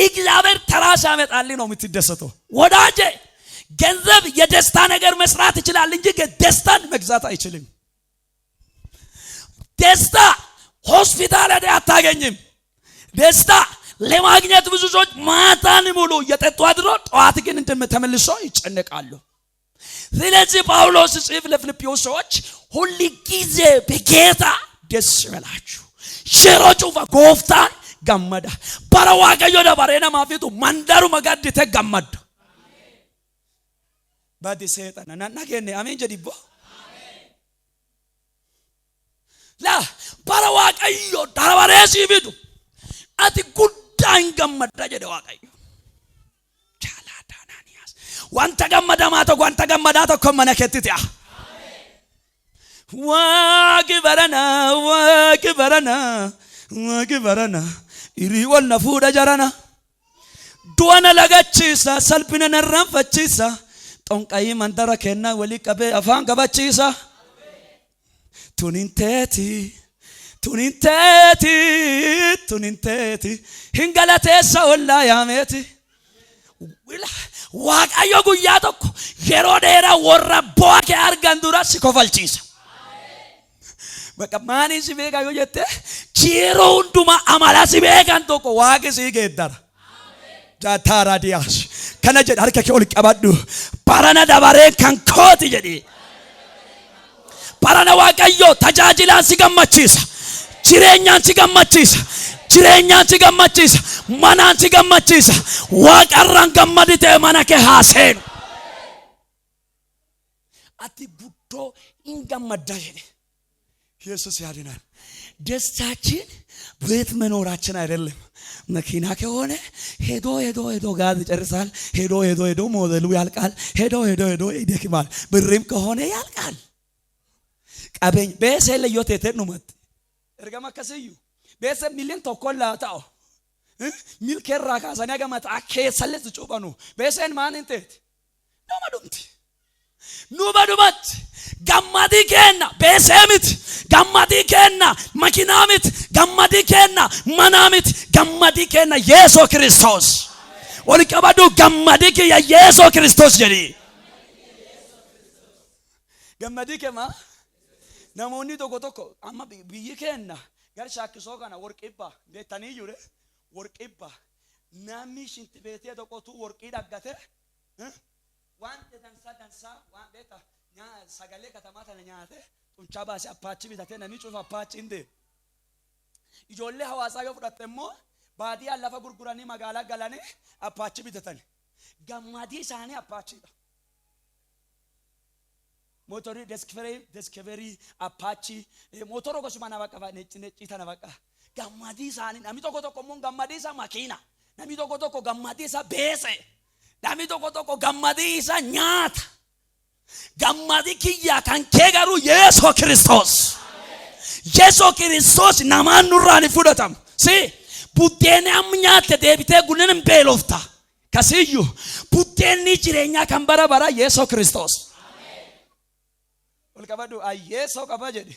እግዚአብሔር ተራ ሲያመጣልህ ነው የምትደሰተው። ወዳጄ፣ ገንዘብ የደስታ ነገር መስራት ይችላል እንጂ ደስታን መግዛት አይችልም። ደስታ ደስታ ሆስፒታል ሄደህ አታገኝም። ደስታ ለማግኘት ብዙ ሰዎች ማታን ሙሉ እየጠጡ አድሮ ጠዋት ግን ተመልሶ ይጨነቃሉ። ስለዚህ ጳውሎስ ጽፍ ለፊልጵዎስ ሰዎች ሁል ጊዜ በጌታ ደስ ይበላችሁ። Yeroo cufa gooftaan gammada. Bara Waaqayyo dabaree namaa fitu mandaruma gaddite gammadda. Badi seexana nan dhageenye amiin jedhi boo. Laa bara Waaqayyo dabaree sii fidu ati guddaan gammadda jedhe Waaqayyo. Jaalaataanaaniyaas. Wanta gammadamaa tokko wanta gammadaa tokko mana keetti ta'a. Waaqi barana, waaqi barana, waaqi barana, irii ol na fuudha jarana. Du'a na lagachiisa, salphina na irraanfachiisa. Xonqayii mandara kennaa walii qabee afaan qabachiisa. Tunin teeti, tunin teeti, tunin teeti. Hin galateessa ollaa yaameeti. Waaqayyo guyyaa tokko yeroo dheeraa warra bu'aa kee argan dura si kofalchiisa. Bakka maaliin si beeka yoo jette, yeroo hundumaa amala si beekan tokko waaqi si geeddara. Jaataaraa diyaas. Kana jedhe, harka kee ol qabadhu. Barana dabaree kan kooti jedhi. Barana Waaqayyo tajaajilaan si gammachiisa. Jireenyaan si gammachiisa. Jireenyaan si gammachiisa. Manaan si gammachiisa. Waaqarraan gammadi ta'e mana kee haa seenu. Ati guddoo hin gammadda jedhe. ኢየሱስ ያድናል። ደስታችን ቤት መኖራችን አይደለም። መኪና ከሆነ ሄዶ ሄዶ ሄዶ ጋዝ ይጨርሳል። ሄዶ ሄዶ ሄዶ ሞዴሉ ያልቃል። ሄዶ ሄዶ ሄዶ ይደክማል። ብርም ከሆነ ያልቃል። Qabeenya beesee leyyoo teetee dhumatti. Ergama akkasiyyuu beesee miliyoon tokko laa ta'u. Milkeerraa kaasanii haga mataa keessallee si cuuphanu. Beeseen maan hin teeti? Nama dhumti. Nuba dhumatti. Gammadii kenna beesee miti. Gammadii kenna makiinaa miti. Gammadii kenna manaa miti. Gammadii kenna Yeesoo Kiristoos. Ol qabadhu, gammadii kiyya Yeesoo Kiristoos jedhi. Gammadii kemaa namoonni tokko tokko amma biyyi kenna gar shaakkisoo kana warqibbaa beektanii jiru, warqibbaa namni shinti beetee tokkotu warqii dhaggate waan dansaa dansaa waan beekta sagalee katamaa tana nyaate xunchaa baasee Apache bitatee namni cufa Apache hin deemu. Ijoollee hawaasaa yoo fudhatte immoo baadiyyaan lafa gurguranii magaalaa galanii Apache bitatan. Gammadii isaanii Apachedha. Motorii Discovery, Apache, motora gosuma na bakka necci necci tana bakka. Gammadii isaanii namni tokko tokko immoo gammadii isaa makiina. Namni tokko tokko gammadii isaa beese. Namni tokko tokko gammadii isaa nyaata. Gammadii kiyyaa kan kee garuu Yeesoo Kiristoos. Yeesoo Kiristoos namaan nurraa ni fudhatamu. Si buddeenni amma nyaatte deebitee guddina hin beelofta. Kasiyyuu buddeenni jireenyaa kan bara bara Yeesoo Kiristoos. Ol qabadhu, ayyeesoo qaba jedhi.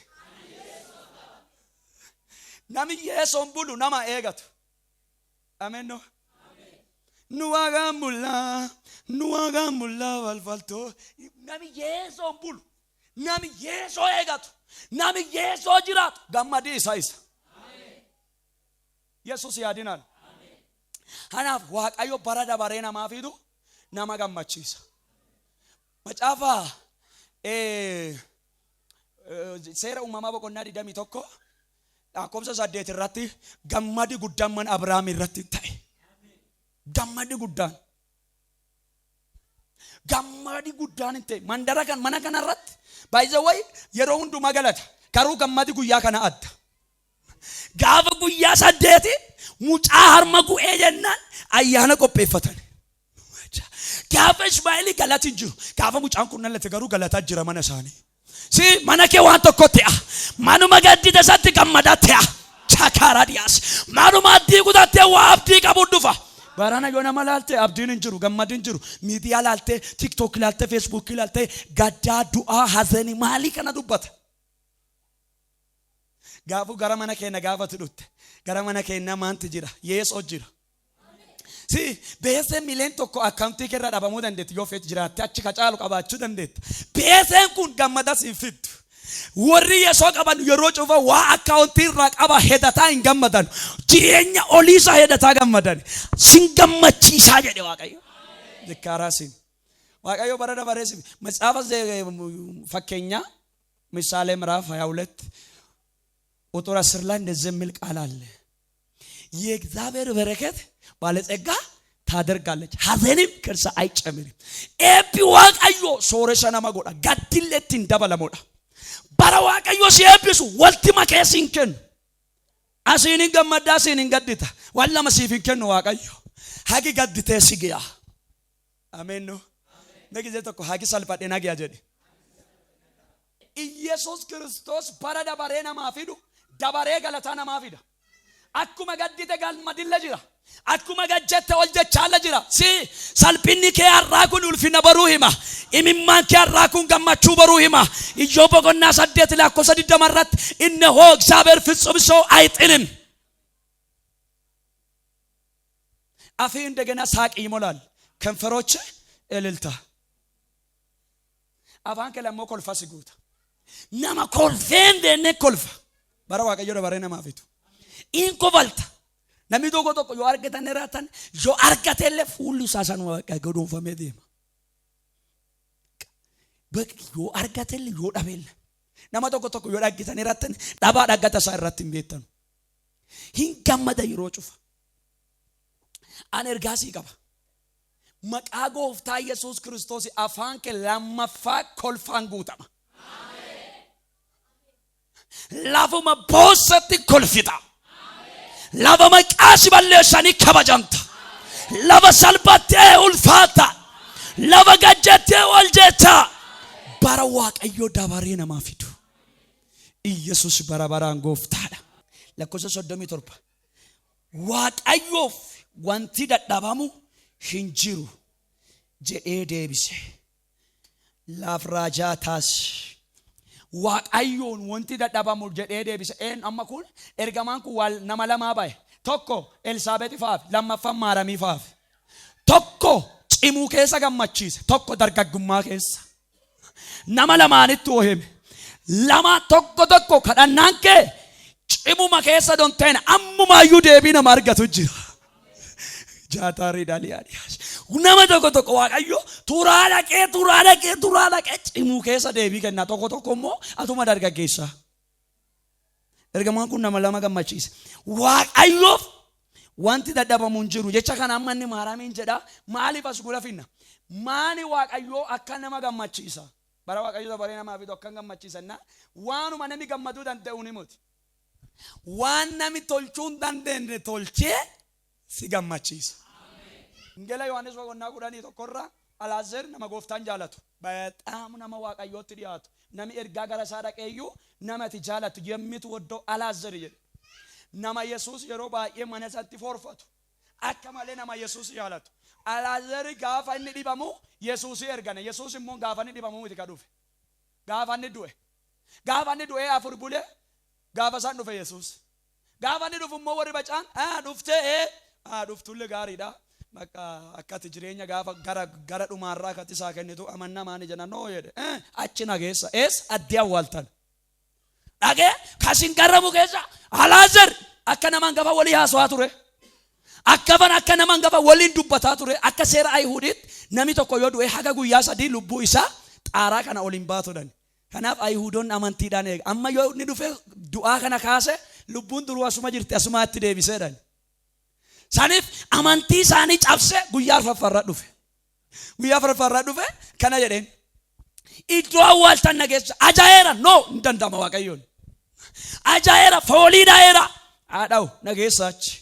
Nami Yeesoon bulu nama eegatu. Ameen no. Nu waagaan bullaa, nu waagaan bullaa falfaltoo. Nami Yeesoon bulu, nami Yeesoo eegatu, nami Yeesoo jiraatu gammadii isa isa. Yesuus yaadinaan. Kanaaf Waaqayyo bara dabaree namaa fidu nama gammachiisa. Macaafa seera uumamaa boqonnaa 21 lakkoofsa 8 irratti gammadi guddaan mana Abrahaam irratti ta'e. Gammadi guddaan. Gammadi guddaan hin ta'e. Mandara kan mana kana irratti baay'ee wayi yeroo hundumaa galata. Garuu gammadi guyyaa kana adda. Gaafa guyyaa 8 mucaa harma gu'ee jennaan ayyaana qopheeffatan. Gaafa Ismaa'eel galati hin jiru. Gaafa mucaan kun dhalate garuu galataa jira mana isaanii. Si mana kee waan tokko ta'a. Manuma gaddite isatti gammadaa ta'a. Chakaaraa dhiyaas. Manuma abdii kutattee waa abdii qabu dhufa. Barana yoo nama laalte abdiin hin jiru, gammadi hin jiru. Miidiyaa laaltee, TikTok laaltee, Facebook laaltee gaddaa, du'aa, hazanii maalii kana dubbata. Gaafuu gara mana keenya gaafatu dhufte. Gara mana keenya maanti jira? Yeesoo jira. Si beeseen mileen tokko akkaawuntii keerra dhabamuu dandeetti yoo feet jiraatte achi ka caalu qabaachuu dandeetta. Beeseen kun gammada siin fiddu. Warri Yesuus qaban yeroo cufa waa akkaawuntii irraa qaba hedataa hin gammadan. Jireenya oliisa hedataa gammadan. Sin gammachiisaa jedhe Waaqayyo. Zikkaaraa sin. Waaqayyo bara dabaree sin. Matsaafa fakkeenyaa ምሳሌ ምዕራፍ 22 ቁጥር 10 ላይ እንደዚህ የሚል ቃል አለ። የእግዚአብሔር በረከት ባለጸጋ ታደርጋለች፣ ሐዘንም ከእርሷ አይጨምርም። Eebbi Waaqayyoo sooressa nama godha, gaddillee ittiin dabalamudha. Bara Waaqayyo si eebbisu walti makee siin kennu. Asiin hin gammaddaa, asiin hin gaddita. Waan lama siif hin kennu Waaqayyo. Hagi gadditee si gi'a. Ameen no. Mee ጊዜ tokko hagi salphadhee na gi'a jedhe. Iyesuus Kiristoos bara dabaree namaa fidu dabaree galataa namaa fida. Akkuma gaddite galmadilla jira. Akkuma gajjette ol jechaalla jira. Si salphinni kee har'aa kun ulfina baruu hima. Imimmaan kee har'aa kun gammachuu baruu hima. Iyyoob boqonnaa 8 lakkoofsa 20 irratti እነሆ እግዚአብሔር ፍጹም ሰው አይጥልም። አፍህ እንደገና ሳቅ ይሞላል፣ ከንፈሮች እልልታ። Afaan kee lammoo kolfa si guuta. Nama kolfee hin deemne kolfa. Bara Waaqayyo dabaree namaa fitu. In kofalta. Namni tokko tokko yoo argatan irraatan yoo argatellee fuulli isaa sanuma bakka godoonfamee deema. Yoo argatellee yoo dhabelle. Nama tokko tokko yoo dhaggitan irrattan dhabaa dhaggata isaa irratti hin beektanu. Hin gammada yeroo cufa. Ani ergaasii qaba. Maqaa gooftaa Yesuus Kiristoos afaan kee lammaffaa kolfaan guutama. Lafuma boossatti kolfita. Lafa maqaa si balleessanii kabajamta. Lafa salphattee ulfaata. Lafa gajjattee ol jetta. Bara Waaqayyo dabaree namaa fidu. Iyesuus bara baraan gooftaadha. Lakkoofsa 37. Waaqayyoof wanti dadhabamu hin jiru jedhee deebise. Laaf raajaa taasi. Waaqayyoon wanti dadhabamu jedhee deebise. Een amma kun ergamaan kun wal nama lamaa bahe. Tokko Elsaabeexi faaf, lammaffaan Maaramii faaf. Tokko cimuu keessa gammachiise, tokko dargaggummaa keessa. Nama lamaanitti hime. Lama tokko tokko kadhannaan kee cimuma keessa donteen ammumaayyuu deebii nama argatu jira. Jaataarii daaliyaa dhiyaas. Nama tokko tokko Waaqayyo turaa dhaqee turaa dhaqee turaa dhaqee cimuu keessa deebii kenna. Tokko tokko immoo atuma dargaggeessa. Ergamaan kun nama lama gammachiise. Waaqayyoof wanti dadhabamu hin jiru. Jecha kana amma inni Maaramiin jedha. Maaliif as gula finna? Maali Waaqayyoo akka nama gammachiisa? Bara Waaqayyo dabaree namaa fidu akka gammachiisanna. Waanuma namni gammaduu danda'u ni muti. Waan nami tolchuu hin dandeenye tolchee si gammachiisa. Wangeela Yohaannis boqonnaa 11 irraa Alaazer nama gooftaan jaalatu. በጣም nama Waaqayyootti dhiyaatu. Nami ergaa gara isaa dhaqeeyyuu nama ati jaalatu የምትወደው Alaazer jedhe. Nama Yesuus yeroo baay'ee mana isaatti forfatu. Akka malee nama Yesuus jaalatu. Alaazer gaafa inni dhibamu Yesuusii ergane. Yesuus immoo gaafa inni dhibamu miti ka dhufe. Gaafa inni du'e. Gaafa inni du'ee afur bulee gaafa isaan dhufe Yesuus. Gaafa inni dhufu immoo warri bacaan dhuftee dhuftullee gaariidha. Bakka akkati jireenya gaafa gara gara dhumaarraa akkati isaa kennitu amannaa maani jenna noo jedhe. Achi nageessa. Ees addee awwaaltan. Dhagee kasin garramu keessa Alaazer akka namaan gafa walii haasawaa ture. Akka fan akka namaan gafa waliin dubbataa ture. Akka seera Ayihudiitti namni tokko yoo du'e haga guyyaa 3 lubbuu isaa xaaraa kana ol hin baatudhan. Kanaaf Ayihudoonni amantiidhaan eega. Amma yoo inni dhufe du'aa kana kaase lubbuun duruu asuma jirti asumaatti deebiseedhan. Saniif amantii isaanii cabse guyyaa arfaffaarraa dhufe. Guyyaa arfaffaarraa dhufe kana jedheen. Iddoo awwaaltan nageessa ajaa'eera noo hin danda'ama Waaqayyoon. Ajaa'eera foolii dha'eera. Haadha'u nageessa achi.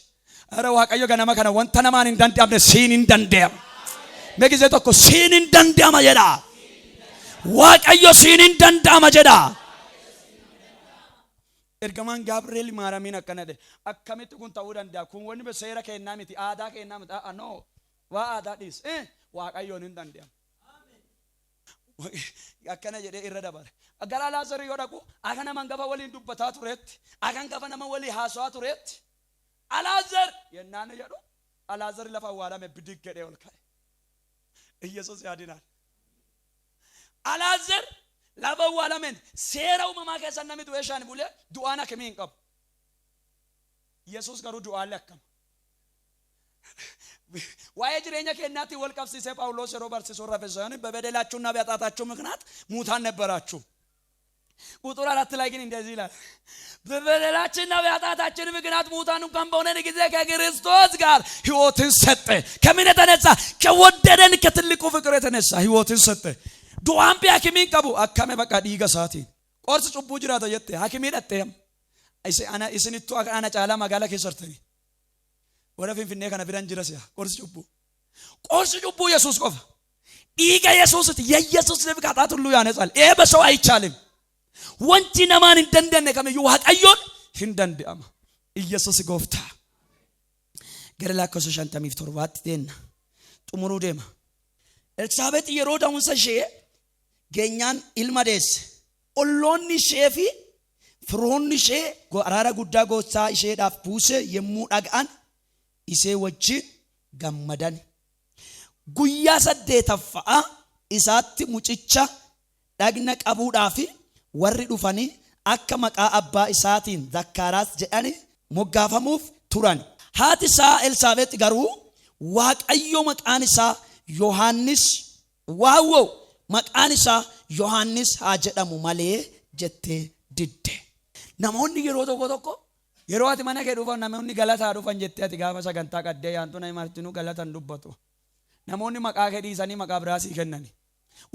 Ara Waaqayyo ganama kana wanta namaan hin danda'amne siin hin danda'ama. Mee gisee tokko siin hin danda'ama jedha. Waaqayyo siin hin danda'ama jedha. Ergamaan Gabriel Maaramiin akkana jedhe. Akkamitti kun ta'uu danda'a? Kun wanni seera kennaa miti, aadaa kennaa miti. No, waa aadaa dhiis. Waaqayyoon hin danda'amu. Akkana jedhee irra dabale. Gara Alaazarii yoo dhaqu akka nama hangafa waliin dubbataa turetti, akka hangafa nama walii haasawaa turetti, Alaazer yennaan jedhu Alaazer lafa awwaalame bidig jedhee ol ka'e. Iyyasuus yaadinaan. Alaazer Lafa awwaalameen seera uumamaa keessa namni du'ee shan bulee du'aan hakimii hin qabu. Yesuus garuu du'aallee akkama. Waa'ee jireenya keenyaatti wal qabsiisee Phaawulos yeroo barsiisuu rafesoon በበደላችሁና በኃጢአታችሁ ምክንያት ሙታን ነበራችሁ። ቁጥር 4 ላይ ግን እንደዚህ ይላል፣ በበደላችንና በኃጢአታችን ምክንያት ሙታን እንኳን በሆነን ጊዜ ከክርስቶስ ጋር ሕይወትን ሰጠ። ከምን የተነሳ? ከወደደን ከትልቁ ፍቅር የተነሳ ሕይወትን ሰጠ። Du'aan bi hakimii hin qabu akkame bakka dhiiga isaatiin. Qorsi cubbuu jiraata jette hakimii dhattee ana isinittuu ana caalaa magaalaa keessa jirtanii. Warra Finfinnee kana biran jira si'a qorsi cubbuu. Qorsi cubbuu Yesuus qofa. Dhiiga Yesuusiti የኢየሱስ ደም ከኃጢአት ሁሉ ያነጻል። ይሄ በሰው አይቻልም። Wanti namaan hin dandeenye kamiyyuu Waaqayyoon hin danda'ama. Iyesuus gooftaa. Gara lakkoofsa 57tti deemna. Xumuruu deema. Elsaabex yeroo da'umsa ishee geenyaan ilma deesse. Olloonni ishee fi firoonni ishee araara guddaa gooftaa isheedhaaf buuse yommuu dhaga'an ishee wajjin gammadan. Guyyaa saddeetaffaa isaatti mucicha dhagna qabuudhaaf warri dhufanii akka maqaa abbaa isaatiin Zakkaaraas jedhani moggaafamuuf turan. Haati isaa Elsaabex garuu Waaqayyo maqaan isaa Yohaannis waawwoo maqaan isaa Yohaannis haa jedhamu malee jettee didde. Namoonni yeroo tokko tokko yeroo ati mana kee dhufan namoonni galataa dhufan jettee ati gaafa sagantaa qaddee yaantu nama martinuu galatan dubbatu. Namoonni maqaa kee dhiisanii maqaa biraa sii kennani.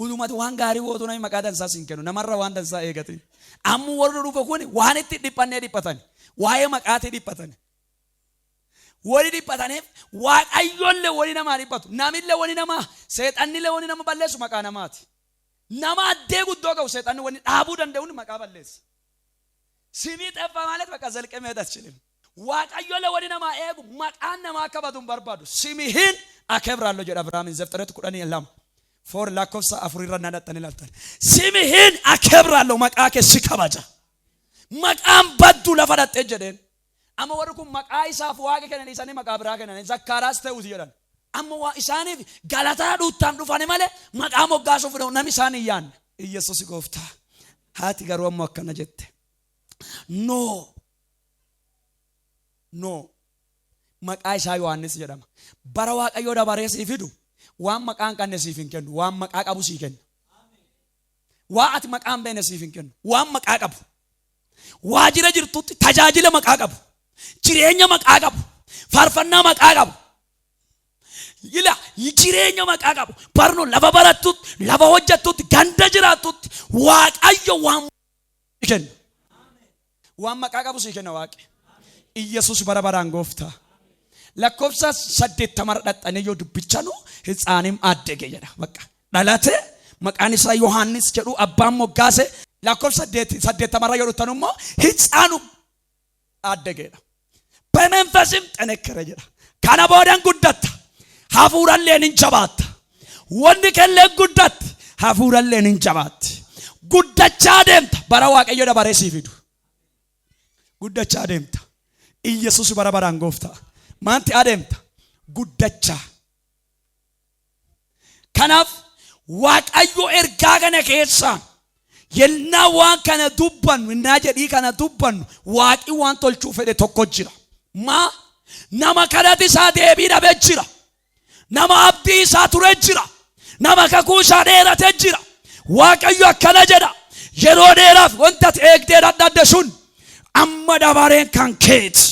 Utumati waan gaarii gootu namni maqaa dansaa siin kennu namarra waan dansaa eegate. Ammoo warri dhufe kun waan itti dhiphannee dhiphatan. Waa'ee maqaatii dhiphatan. Wali dhiphataniif Waaqayyoollee wali namaa dhiphatu. Namillee wali namaa seexannillee wali nama balleessu maqaa namaati. Nama addee guddoo qabu seexanni wani dhaabuu danda'uun maqaa balleessa. ስምህ ጠፋ ማለት በቃ ዘልቀህ መሄድ አትችልም። Waaqayyoollee wali namaa eegu maqaan namaa akka badu hin barbaadu. ስምህን አከብራለሁ jedha Abrahaamin ዘፍጥረት 12 four lakkoofsa afurirra nadhaxxan ilaaltan. ስምህን አከብራለሁ maqaa kee si kabaja. Maqaan baddu lafa dhaxxee jedheen. Amma warri kun maqaa isaaf waaqa kennan isaanii maqaa biraa kennan Zakkaaraas ta'uuti jedhan. Amma waa isaaniif galataa dhuuttaan dhufani malee maqaa moggaasuuf namni isaan hin yaanne. Iyesuus gooftaa. Haati garuu ammoo akkana jette. No. No. Maqaa isaa Yohaannis jedhama. Bara Waaqayyoo dabaree sii fidu waan maqaa hin qabne siif hin kennu, waan maqaa qabu sii kenna. Waa ati maqaa hin beekne siif hin kennu, waan maqaa qabu. Waajjira jirtutti tajaajila maqaa qabu. Jireenya maqaa qabu. Faarfannaa maqaa qabu. Ila jireenya maqaa qabu. Barnoo lafa barattutti, lafa hojjettutti, ganda jiraattutti Waaqayyo waan kenna. Waan maqaa qabu sii kenna Waaqi. Iyesuus bara baraan gooftaa. Lakkoofsa 80 dhaqxanii yoo dubbichanu ህፃንም አደገ jedha. Bakka dhalate maqaan isaa Yohaannis jedhu abbaan moggaase lakkoofsa 80rra yoo dhuftan immoo ህፃኑ አደገ jedha. በመንፈስም ጠነከረ jedha. Kana boodan guddatta. Hafuuralleen hin jabaatta. Wanni kelleen guddatti. Hafuuralleen hin jabaatti. Guddachaa deemta. Bara Waaqayyo dabaree sii fidu. Guddachaa deemta. Iyesuus bara baraan gooftaa. Maanti adeemta? Guddachaa. Kanaaf Waaqayyo ergaa kana keessaa yennaa waan kana dubbannu innaa jedhii kana dubbannu Waaqi waan tolchuu fedhe tokko jira. Maa nama kanatti isaa deebii dhabee jira. Nama abdii isaa ture jira. Nama kakuu isaa dheerate jira. Waaqayyo akkana jedha. Yeroo dheeraaf wanta ati eegdee dadhabde sun amma dabareen kan keeti.